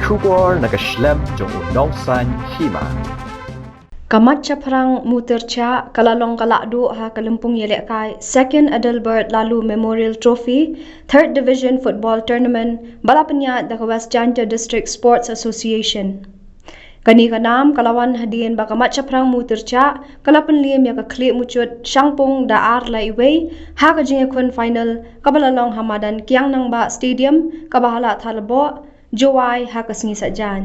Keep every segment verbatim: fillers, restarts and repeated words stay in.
Khubor na ka shlem jong u Nongsaiñ Hima. Ka Mat Shaphrang Mutyrchah ka la long ka lahduh ha ka lympung ïalehkai Second Adelbert Laloo Memorial Trophy Third Division Football Tournament ba la pynïaid da ka West Jaintia District Sports Association. Kane ka nam ka la wan hadien ba ka Mat Shaphrang Mutyrchah ka la pynliem ïa ka Khlieh Muchut Shangpung da ar la iwei ha ka jingïakhun final kaba la long ha madan Kiang Nangbah Stadium kaba ha Lahthalboh, Jowai ha ka sngi Saitjaiñ.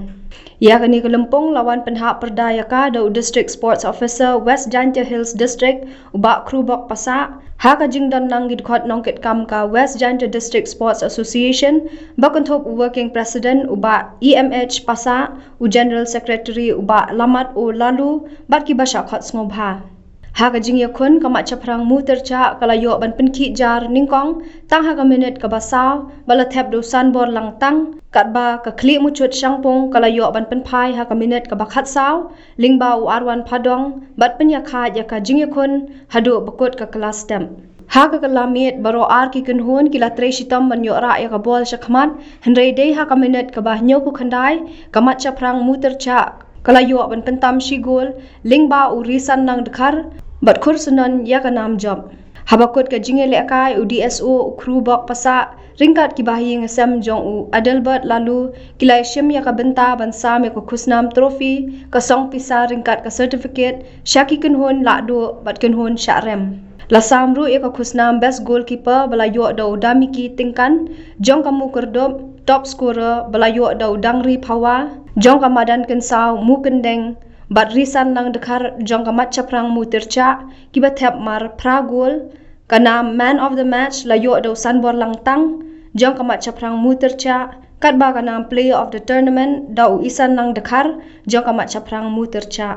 Ïa kane ka lympung la wan pynhap pyrda ïa ka da u District Sports Officer West Jaintia Hills District u Bah Khrubok Passah. Ha ka jingdon lang ki dkhot nongkitkam ka West Jaintia District Sports Association ba kynthup u Working President u Bah E M H Passah, u General Secretary u Bah Lamat O Laloo bad kiba shah khot sngewbha. Ha ka jingïakhun ka Mat Shaphrang Mutyrchah ka la ïoh ban pynkhih jar nyngkong tang ha ka minit kaba saw bad la thep da u Sanbor Langtang, katba ka Khlieh Muchut Shangpung ka la ïoh ban pynphai ha ka minit kaba khatsaw lyngba u Arwan Phadong bad pynïakhaid ïa ka jingïakhun haduh ba kut ka kylla step. Ha ka kylla miet baroh ar ki kynhun ki la trei shitom ban ïoh rah ïa ka bol sha khmat, hynrei dei ha ka minit kaba hynñiewphew khyndai ka Mat Shaphrang Mutyrchah ka la ïoh ban pyntam shi gol lyngba u Risan Nangdkhar bad khur syndon ïa ka nam jop. Haba kut ka jingïalehkai u D S O u Khrubok Passah ryngkat ki bahaïing hasem jong u Adelbert Laloo ki la ïashim ïa ka bynta ban sam ïa ka khusnam trophy, ka song pisa ryngkat ka certificate sha ki kynhun lahduh bad kynhun shah rem. La sam ruh ïa ka khusnam best goalkeeper ba la ïoh da u Damiki Tyngkan jong ka Mookyrdop, top scorer ba la ïoh da u Dangri Phawa jong ka madan Kynsaw Mookyndeng bad Risan Nangdkhar jong ka Mat Shaphrang Mutyrchah kiba thep mar phra gol. Ka nam man of the match la ïoh da u Sanbor Langtang jong ka Mat Shaphrang Mutyrchah, katba ka nam player of the tournament da u Isan Nangdkhar jong ka Mat Shaphrang Mutyrchah.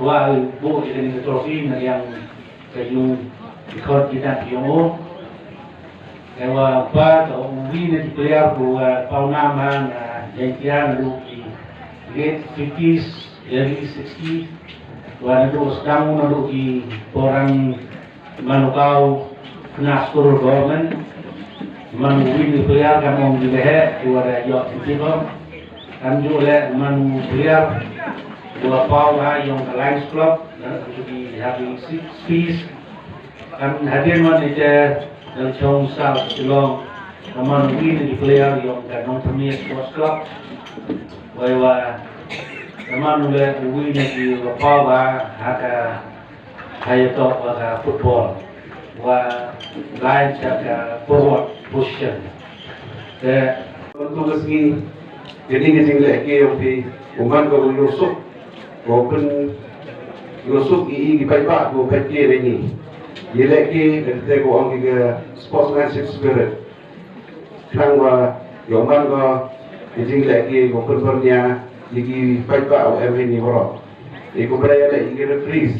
Wa buh ïa kane ka trophy na liang ka ïung ki khot ki dan ki ïong o. Te wa ba to uwi na ki player ko wa paw nam ha na Jaintia naduh ki late fifties, early sixties. Wa naduh sdang naduh ki por ban man u kau khynnah skur government. Man uwi na ki player kam ong ki leheh ki wa da ïoh ki tip. Kam ju leh man u player Wa paw ha ïong ka Lions Club, na, to be having six piece. Kan hadien wan ite dang chong sa Shillong, kaman wi na ki player ïong ka Nongthymmai Sports Club. Wai wa kaman ule wi na ki wa paw ha, ha ka, ha ïa to wa ka football. Wa line cha ka forward position. Te, untuk ka sngi, kini ki jingleh ki ïong phi, u man ka u yusuk. Ko pyn yusuk i i ki paidbah ko peit ki re ni. Ye leh ki, te ko ong ki ka sportsmanship spirit. Khnang wa ïoh man ko ki jingleh ki ko pyn pyrnia ïa ki paidbah u em hi ni baroh. Ïa ko bra ïa leh ïa ki referees.